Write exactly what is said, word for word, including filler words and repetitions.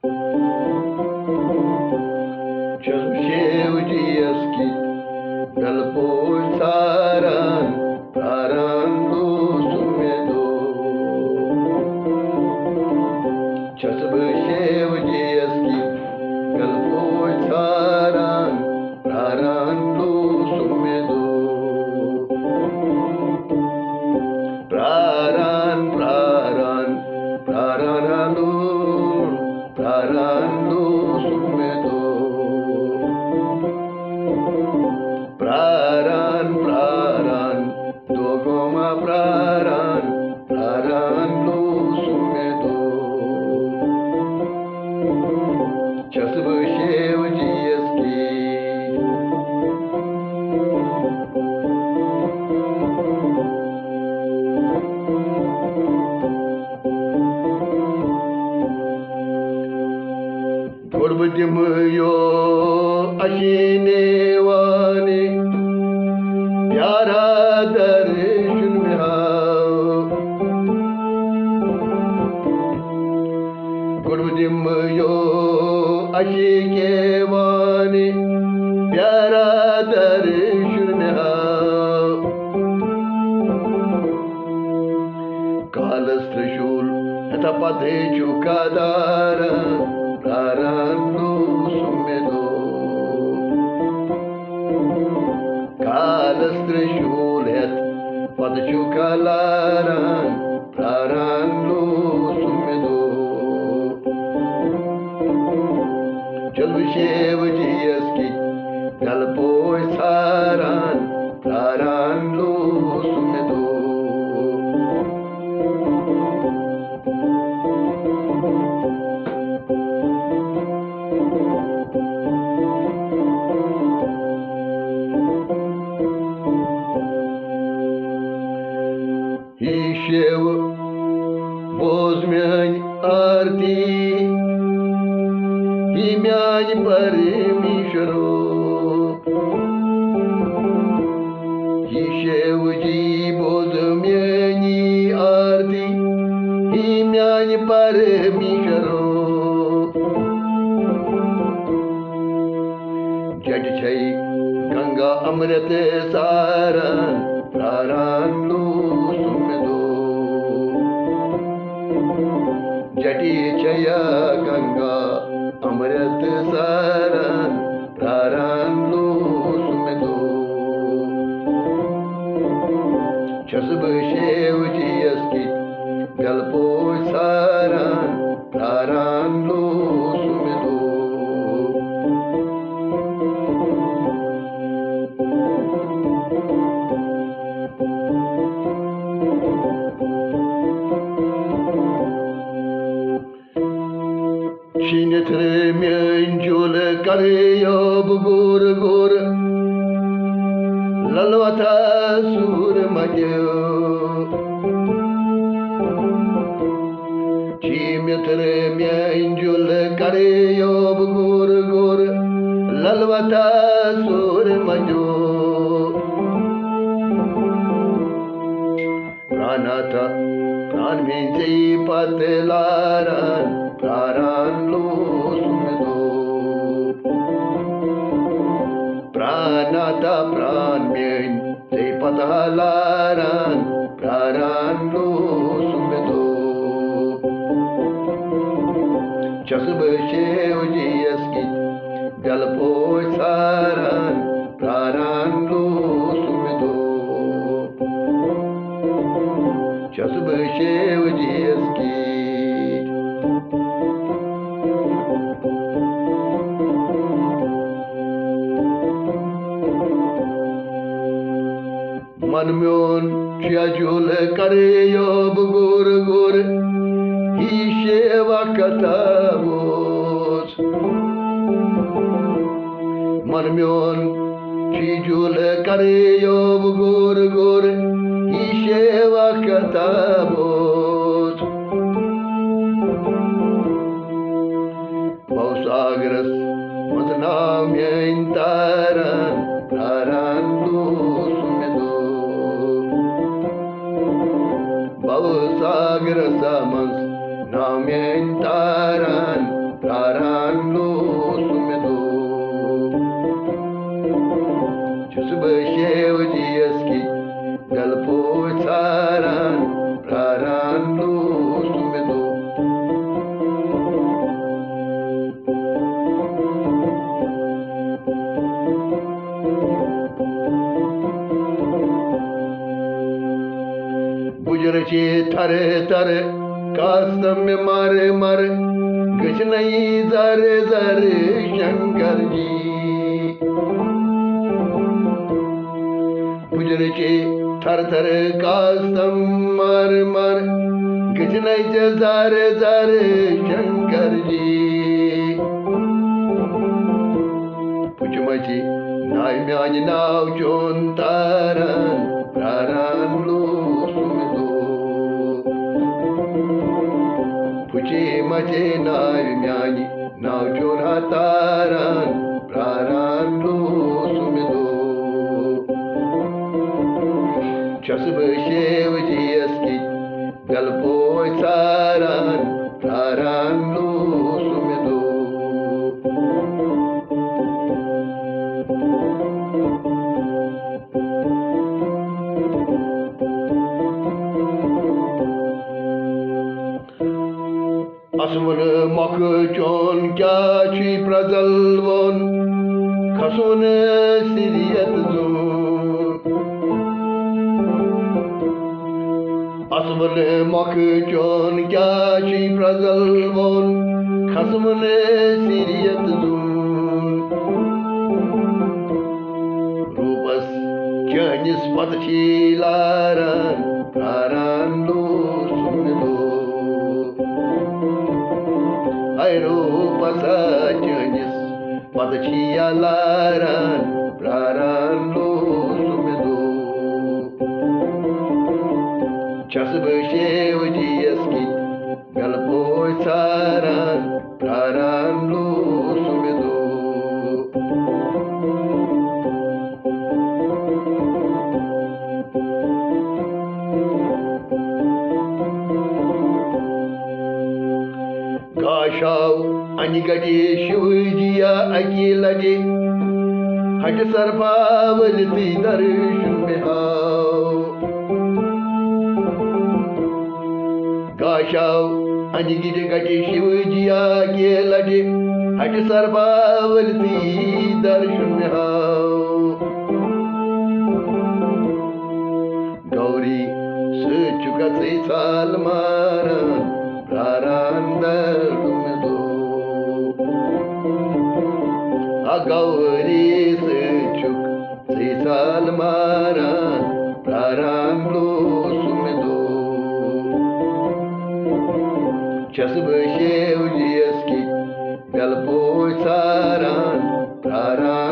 چھُس بہٕ شیو جی یَس کِتۍ بٮ۪لہٕ پوش ژھاران، پرٛاران لوٗسُم مےٚ دۄہ۔ چھُس بہٕ شیو جی یَس کِتۍ بٮ۪لہٕ پوش ژھاران، پرٛاران لوٗسُم مےٚ دۄہ۔ پرٛاران، پرٛاران، پرٛاران ہا لوٗر، پرٛاران لوٗسُم مےٚ دۄہ۔ پرٛاران، پرٛاران، دۄہ گوٚو ما پرٛاران، پرٛاران لوٗسُم مےٚ دۄہ۔ چھُس بہٕ شیو جی یَس کِتۍ۔ گۄڈٕ بہٕ دِمہٕ یو اَشیٖنے وانہِ، پیارا درشُن مےٚ ہاو۔ گۄڈٕ بہٕ دِمہٕ یو اَشیٖنے وانہِ، پیارا درشُن مےٚ ہاو۔ کالس ترٛشوٗل ہٮ۪تھا پتہٕ چھُ قدارن، پرٛاران لوٗسُم مےٚ دۄہ۔ کالس ترٛشوٗل ہٮ۪تھ پتہٕ چھُ قدارن، پرٛاران لوٗسُم مےٚ دۄہ۔ چھُس بہٕ شیو جی یَس کِتۍ بٮ۪لہٕ پوش ژھاران، پرٛاران لوٗسُم مےٚ دۄہ۔ ہی شیو بوز میٲنۍ آرتی، ہی میانہِ پرمیشورو۔ یہِ شیو جی بوز میٲنی آرتی، ہی میانہِ پرمیشورو۔ جٹہِ چھے گنگا امرت ساران، پراران لوٗسُم دۄہ۔ جٹہِ چھے گنگا امرت ساران، پراران لوٗسُم دۄہ۔ چھُس بہٕ شیو جی یَس کِتۍ بٮ۪لہٕ پوش ساران، پراران لوٗسُم دۄہ۔ شیٖنِتھ رٲوۍ میٲنۍ جولہٕ کرے یوب گور گور، للوتھا سوٗر متیو۔ شیٖنِتھ رٲوۍ میٲنۍ جولہٕ کرے یوب گور گور، للوتھا سوٗر متیو۔ پراناتھا، پران میٲنۍ ژےٚ پتہٕ لاران، پراران لوٗسُم دۄہ۔ پراناتھا، پران میٲنۍ ژےٚ پتہٕ لاران، پراران لوٗسُم دۄہ۔ چھُس بہٕ شیو جی یَس کِتۍ بٮ۪لہٕ پوش ساران، پراران لوٗسُم دۄہ۔ چھُس بہٕ شیو جی یَس کِتۍ۔ من میون چھُ یا جولہٕ کرے یوب گور گور، ہی شیوا کتاب اوس۔ من میون چھُ جولہٕ کرے یوب گور گور، ہی شیوا کتاب اوس۔ بھو ساگرس منٛز ناو میٲنۍ تاران، پراران لوٗسُم دۄہ۔ بھو ساگرس منٛز ناو میٲنۍ تاران، تھر تھر کاستم مر مر، گژھِ نَیہِ زر زر شنکر جی۔ پُجرٕچے تھر تھر کاستم مر مر، گژھِ نَیہِ زر زر شنکر جی۔ پُچمچہِ ناوِ میانہِ ناو چون تاران، پراران لوسُم دۄہ۔ پُچمچہِ ناوِ میانہِ ناو چون ہا تاران، پراران لوسُم دۄہ۔ چھَس بہٕ شیو جیَس کِتۍ گل پوش ژھاران، پراران لوسُم دۄہ۔ اسوُن مۄکھٕ چون کیٛاہ چھُے پرٛزلوُن، کھسوُن سِریت زوٗن۔ اسوُن مۄکھٕ چون کیٛاہ چھُے پرٛزلوُن، کھسوُن سِریت زوٗن۔ روٗپس چٲنِس پتہٕ چھی لاران، پراران لوسُم دۄہ۔ اے روٗپس چٲنِس پتہٕ چھی لاران، پراران لوسُم دۄہ۔ چھَس بہٕ شیو جیَس کِتۍ گل پوش ژھاران، پراران لوسُم دۄہ۔ گاش آو انہِ گٹہِ شِوجیا اکی لٹہِ، ہٹہِ سرپا ؤلِتھٕے درشُن مےٚ ہاو۔ گاش آو انہِ گٹہِ گٹہِ شِوجیا اکی لٹہِ، ہٹہِ سرپا ؤلِتھٕے درشُن مےٚ ہاو۔ گوری سۭتۍ چھُکھا ژٕے ژھال ماران، پراران درشُن مےٚ دۄہ۔ آ گوری سۭتۍ چھُکھ ژٕے ژھال ماران، پراران لوسُم دۄہ۔ چھَس بہٕ شیو جیَس کِتۍ گل پوش ژھاران، پراران